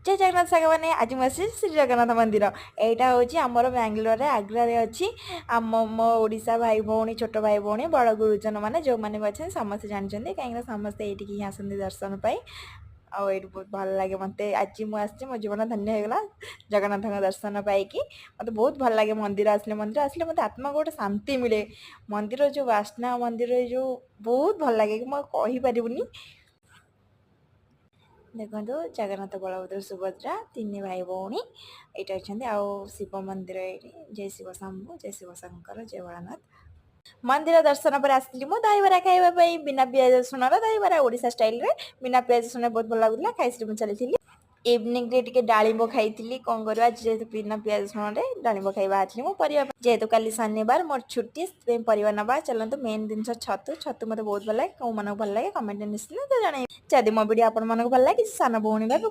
ଜୟ ଜଗନ୍ନାଥ ସାଙ୍ଗମାନେ, ଆଜି ମୁଁ ଆସିଛି ଶ୍ରୀ ଜଗନ୍ନାଥ ମନ୍ଦିର। ଏଇଟା ହେଉଛି ଆମର ବାଙ୍ଗାଲୋରରେ ଆଗ୍ରାରେ ଅଛି। ଆମ ମୋ ଓଡ଼ିଶା ଭାଇ ଭଉଣୀ, ଛୋଟ ଭାଇ ଭଉଣୀ, ବଡ଼ ଗୁରୁଜନ ମାନେ ଯେଉଁମାନେ ବି ଅଛନ୍ତି, ସମସ୍ତେ ଜାଣିଛନ୍ତି, କାହିଁକିନା ସମସ୍ତେ ଏଇଠିକି ହିଁ ଆସନ୍ତି ଦର୍ଶନ ପାଇଁ। ଆଉ ଏଇଠି ବହୁତ ଭଲ ଲାଗେ ମୋତେ। ଆଜି ମୁଁ ଆସିଛି, ମୋ ଜୀବନ ଧନ୍ୟ ହେଇଗଲା ଜଗନ୍ନାଥଙ୍କ ଦର୍ଶନ ପାଇକି। ମୋତେ ବହୁତ ଭଲ ଲାଗେ ମନ୍ଦିର ଆସିଲେ। ମନ୍ଦିର ଆସିଲେ ମୋତେ ଆତ୍ମାକୁ ଗୋଟେ ଶାନ୍ତି ମିଳେ। ମନ୍ଦିର ଯେଉଁ ବାସ୍ନା, ମନ୍ଦିର ଯେଉଁ ବହୁତ ଭଲ ଲାଗେ କି ମୁଁ ଆଉ କହିପାରିବୁନି। ଦେଖନ୍ତୁ, ଜଗନ୍ନାଥ, ବଳଭଦ୍ର, ସୁଭଦ୍ରା ତିନି ଭାଇ ଭଉଣୀ ଏଇଟା ଅଛନ୍ତି। ଆଉ ଶିବ ମନ୍ଦିର ଏଇଠି। ଜୟ ଶିବ ଶମ୍ଭୁ, ଜୟ ଶିବ ଶଙ୍କର, ଜୟ ଭୋଳାନାଥ। ମନ୍ଦିର ଦର୍ଶନ ପରେ ଆସିଥିଲି ମୁଁ ଦହିବରା ଖାଇବା ପାଇଁ। ବିନା ପିଆଜ ରସୁଣର ଦହିବରା, ଓଡ଼ିଶା ଷ୍ଟାଇଲରେ ବିନା ପିଆଜ ରସୁଣ, ବହୁତ ଭଲ ଲାଗୁଥିଲା। ଖାଇସାରି ମୁଁ ଚାଲିଥିଲି। ଇଭିନିଂରେ ଟିକେ ଡାଳିମ୍ବ ଖାଇଥିଲି। କ'ଣ କରିବା, ଆଜି ଯେହେତୁ ବିନା ପିଆଜ ରସୁଣରେ ଡାଳିମ୍ବ ଖାଇ ବାହାରିଥିଲି ମୁଁ ପରିବା ପାଇଁ। ଯେହେତୁ କାଲି ଶନିବାର ମୋର ଛୁଟି, ସେଥିପାଇଁ ପରିବା ନେବା ଚାଲନ୍ତୁ। ମେନ୍ ଜିନିଷ ଛତୁ। ଛତୁ ମୋତେ ବହୁତ ଭଲ ଲାଗେ। କେଉଁମାନଙ୍କୁ ଭଲ ଲାଗେ, କମେଣ୍ଟରେ ନିଶ୍ଚିତ ଜଣାଇବେ। ଯଦି ମୋ ଭିଡ଼ିଓ ଆପଣମାନଙ୍କୁ ଭଲ ଲାଗେ, କିଛି ସାନ ଭଉଣୀ ଭାବେ